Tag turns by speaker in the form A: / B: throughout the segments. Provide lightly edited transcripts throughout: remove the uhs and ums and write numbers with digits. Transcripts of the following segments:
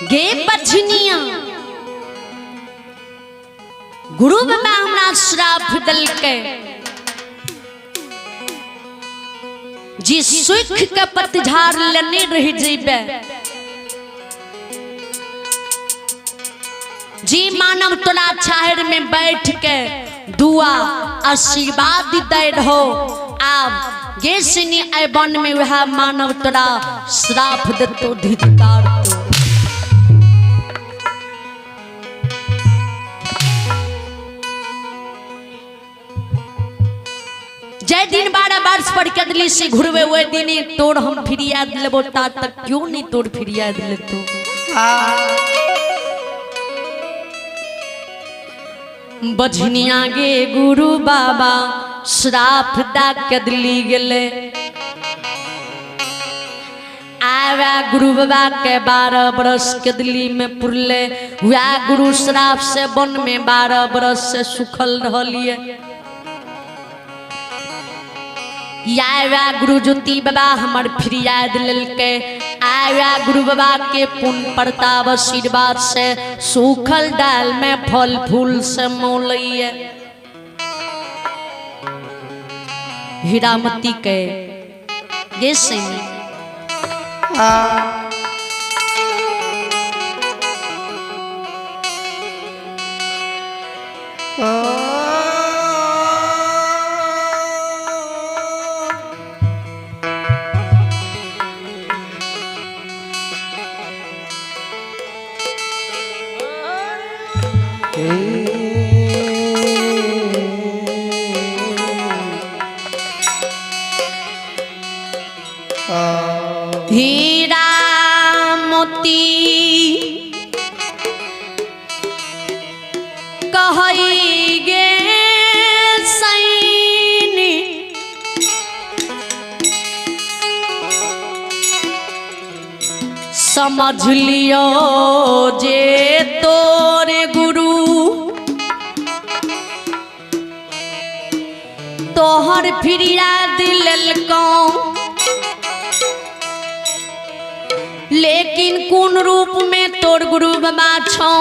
A: गे बझनिया, गुरु बाबा हमरा श्राप देलकै जी सुख के पतझाड़ लेने रह जेबे, जी मानव तोरा छाहर में बैठ के दुआ आशीर्वाद दे रहो, आब गे सिनी ऐ वन में वह मानव तोरा श्राप देतो धिकार तो। जय दिन 12 वर्ष पर कदली से घुरवे ओहि दिन तोर हम फिरियाद लेबो, ता तक क्यों नहीं तोर फिरियाद लेतो। बझनिया गे गुरु बाबा श्राप दा कदली गेले। आवा गुरु बाबा के 12 बरस कदली में पुरले, वह गुरु श्राप से वन में 12 बरस से सुखल रहलिए। आया गुरु ज्योति बाबा हमर फिरियाद लेलकै, आया गुरु बाबा के पुण्य प्रताप आशीर्वाद से सूखल दाल में फल फूल से मौलैये। हीरामती के ये सैनी हीरा मोती कहई गे सैनी समझ लियो जे तोर गुरु तोहर फिरियाद लेलकौ, लेकिन कोन रूप में तोर गुरु बाबा छौ,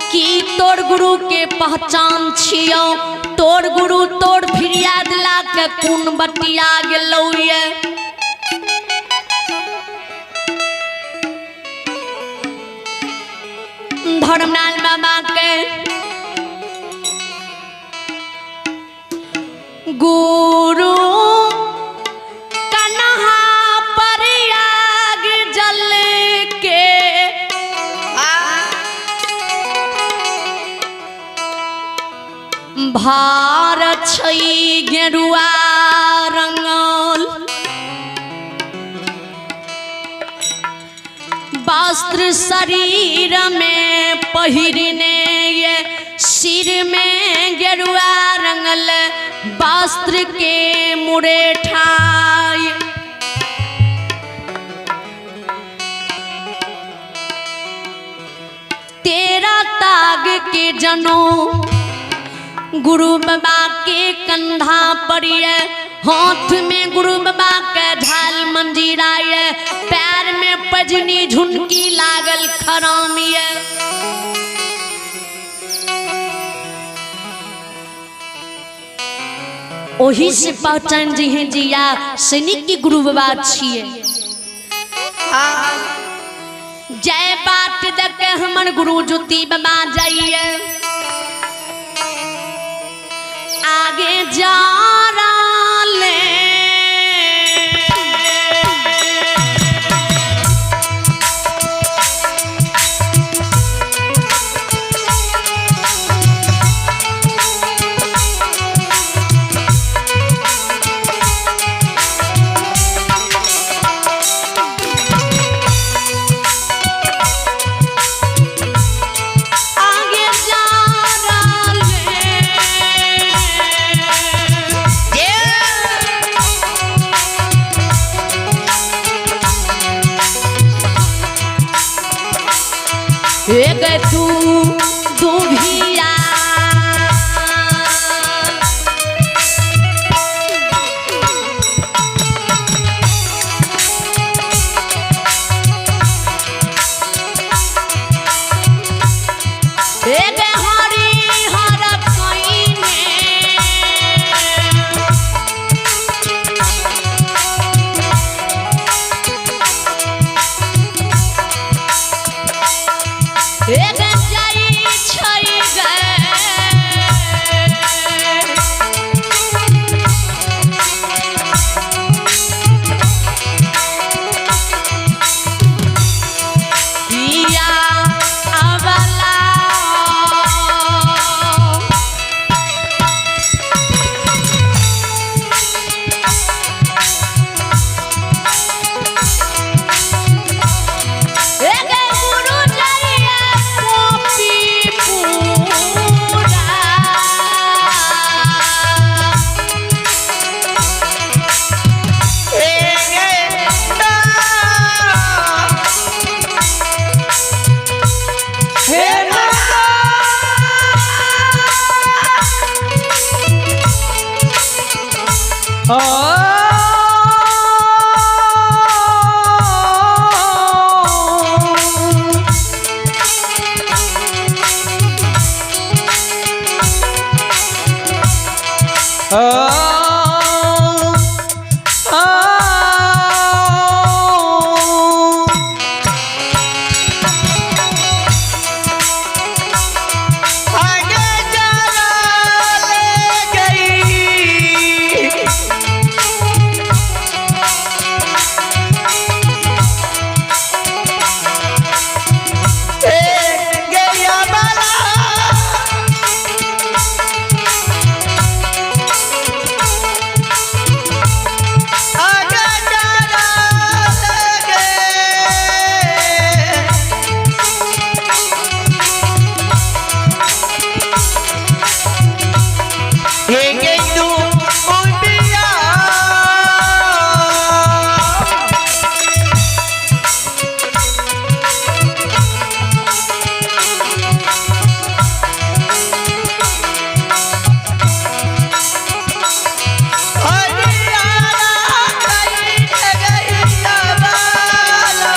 A: की तोर गुरु के पहचान छियौ, तोर गुरु तोर फिरियाद ला के कोन बतिया गेलौ ये। धर्मलाल बाबा के गुरु कन्हा प्रयाग जल के भार छै गेरुआ रंगल, वस्त्र शरीर में पहिरने ये, सिर में गेरुआ रंगल वस्त्र के मुरेठाय। तेरा ताग के जनो गुरु बाबा के कंधा पर ये, हाथ में गुरु बाबा के झाल मंजीरा ये, पैर में पजनी झुनकी लागल खराम ये। ओही से पहचान जी हैं जिया सैनिक की गुरु बाबा छिए। जय बात दक हमर गुरु ज्योति बाबा जाइए आगे जा ले। आगे जा ले एक तू दुभिया
B: आगे जरा ले गई। ए गया बाला आगे जरा ले गए। हे गेंदू उबिया। हरियाणा गई गैया बाला।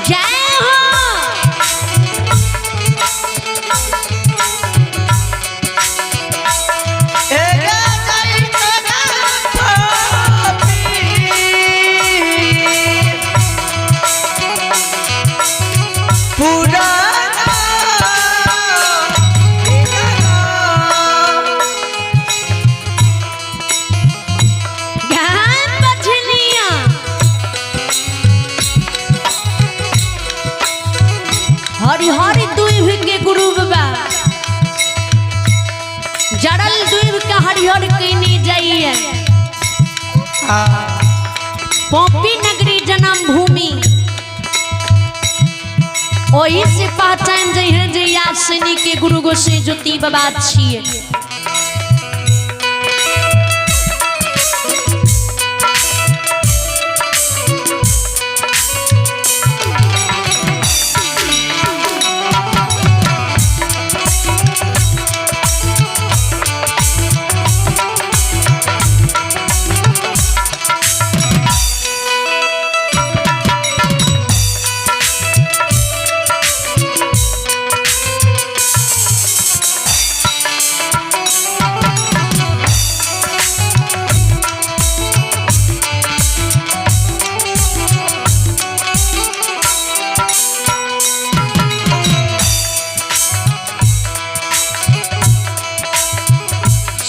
A: जय हो। ज्ञान बझनिया हरि हरि दुइभ के गुरु बाबा जड़ल दुइभ के हरिहर कइने जाइए। पॉपी नगरी जन्म भूमि ओही से पहचान जइहे जे यासिनी के गुरु गोसाई ज्योति बाबा छिए।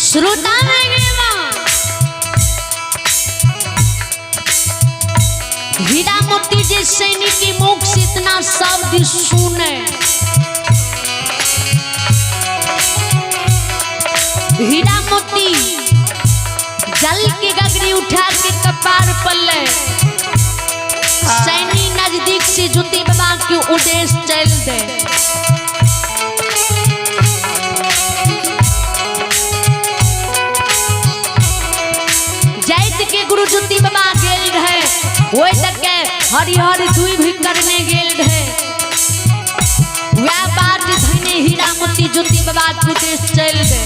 A: श्रोता हीरा मोती जे सैनिक के मुख से इतना शब्द सुने, हीरा मोती जल के गगरी उठा के कपार पर ले सैनी नजदीक से ज्योति बाबा के उद्देश्य चल दे। जैत के गुरु ज्योति बाबा गेल रहे ओहि तक के हरिहर दुई भी करने गेल रहे, वह बात धने हीरा मोती ज्योति बाबा के उद्देश्य चल दे।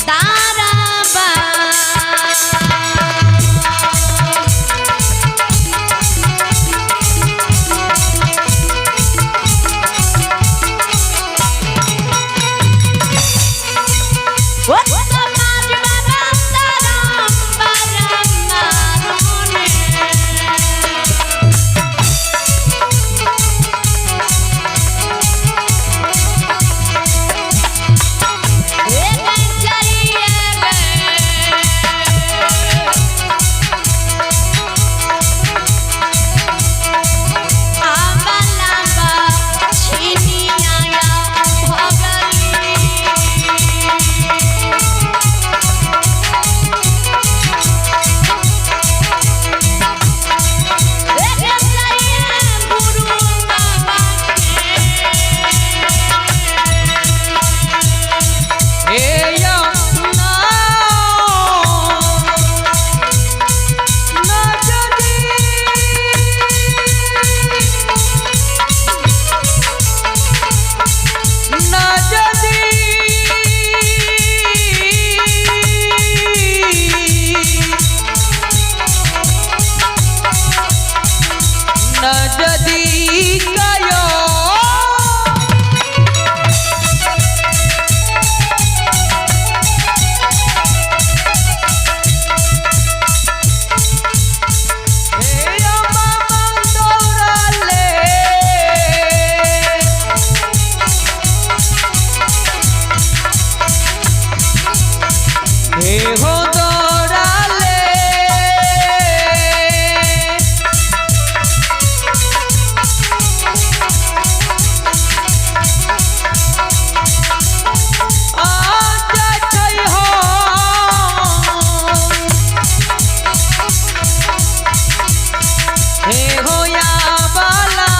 A: तारा बा ओ समाज बाबा तारा बरम मारोने।
B: हे हो दौड़ाले आ जाइ छै हो हे हो या बाला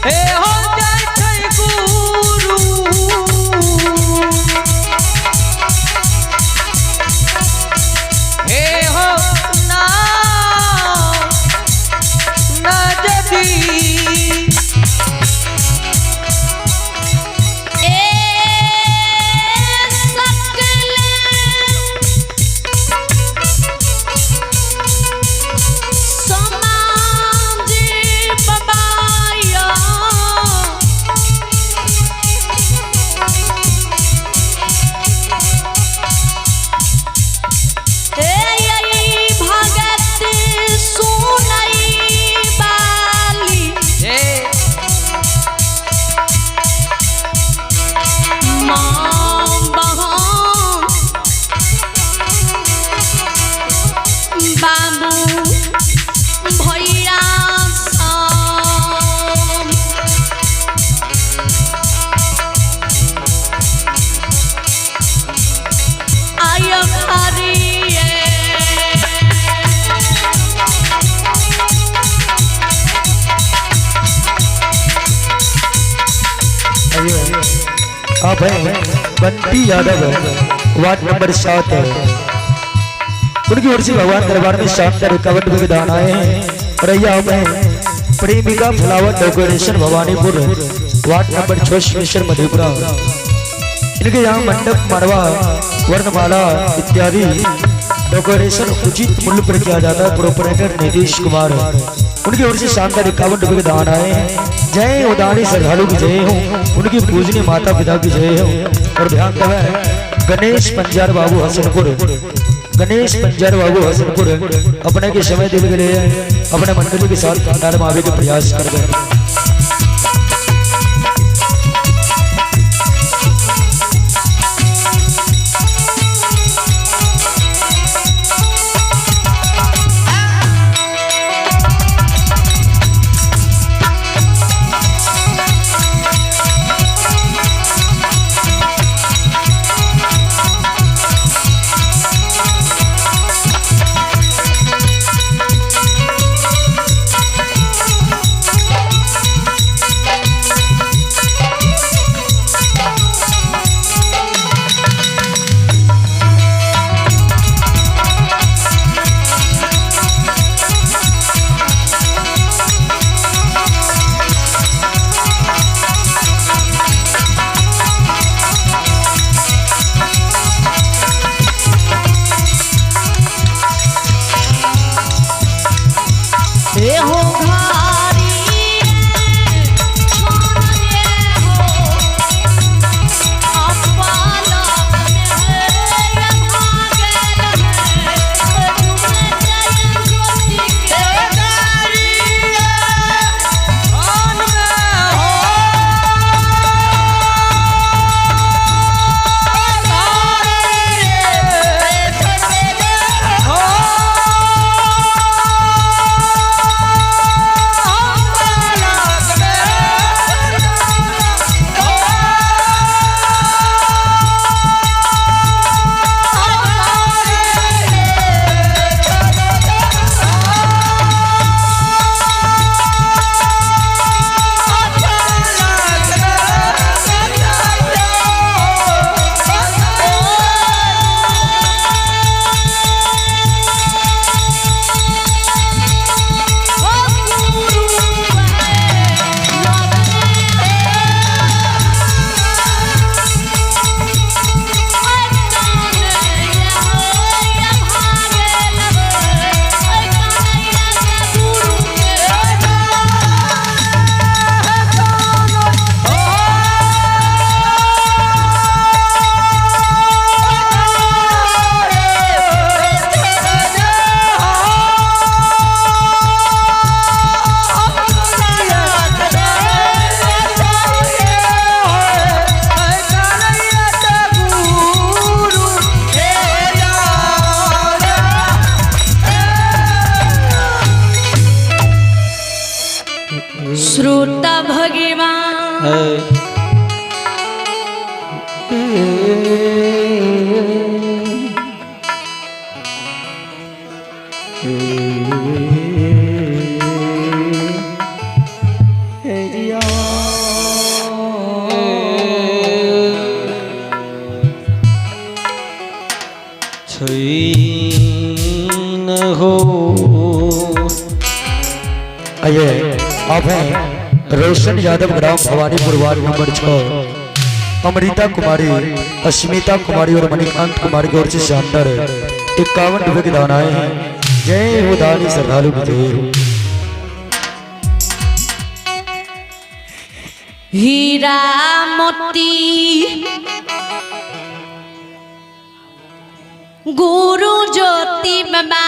B: हे हो जाइ छै गुरु हे हो ना ना जदी
A: ए सकले समाज बबाया ए आई भगत सुनई बाली
B: हे
A: माँ बहन बाबू भैया सब आय हरिये।
C: आइए आप हैं बंटी यादव वार्ड नंबर 7 है। उनकी ओर से भगवान दरबार में शानदार 51 रुपए के दान आए हैं। और आइए आप हैं Premika flower decoration Bhawanipur ward number 6 Singheshwar Madhepura. इनके यहाँ मंडप मड़वा वर्णमाला इत्यादि डेकोरेशन उचित मूल्य पर किया जाता है। प्रोपराइटर नीतीश कुमार, उनकी ओर से शानदार 51 रुपए के दान आए हैं। जय उदानी श्रद्धालु की जय हो, उनकी पूजनीय माता पिता की जय हो। और ध्यान देवे गणेश पंजार बाबू हसनपुर, गणेश पंजार बाबू हसनपुर अपने के समय दिल के लिए अपने मंडली के साथ भंडार में आवे के प्रयास कर गए।
A: ए भगवान।
B: छैन हो।
C: आइए, आप हैं रोशन यादव, ग्राम भवानीपुर, वार्ड नंबर 6, अमृता कुमारी, अस्मिता कुमारी और मणिकांत कुमार की ओर से शानदार 51 रुपए के दान आए हैं। जय हो दानी श्रद्धालु की जय हो।
A: हीरा मोती गुरु ज्योति बाबा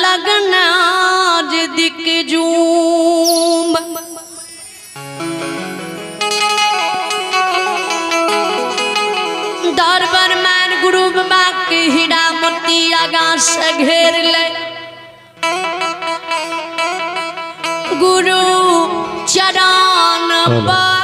A: लगनाज दिक जूम दरबार मान गुरु बाबा के हीरा मोती आगा से घेर ले, गुरु चरण पर।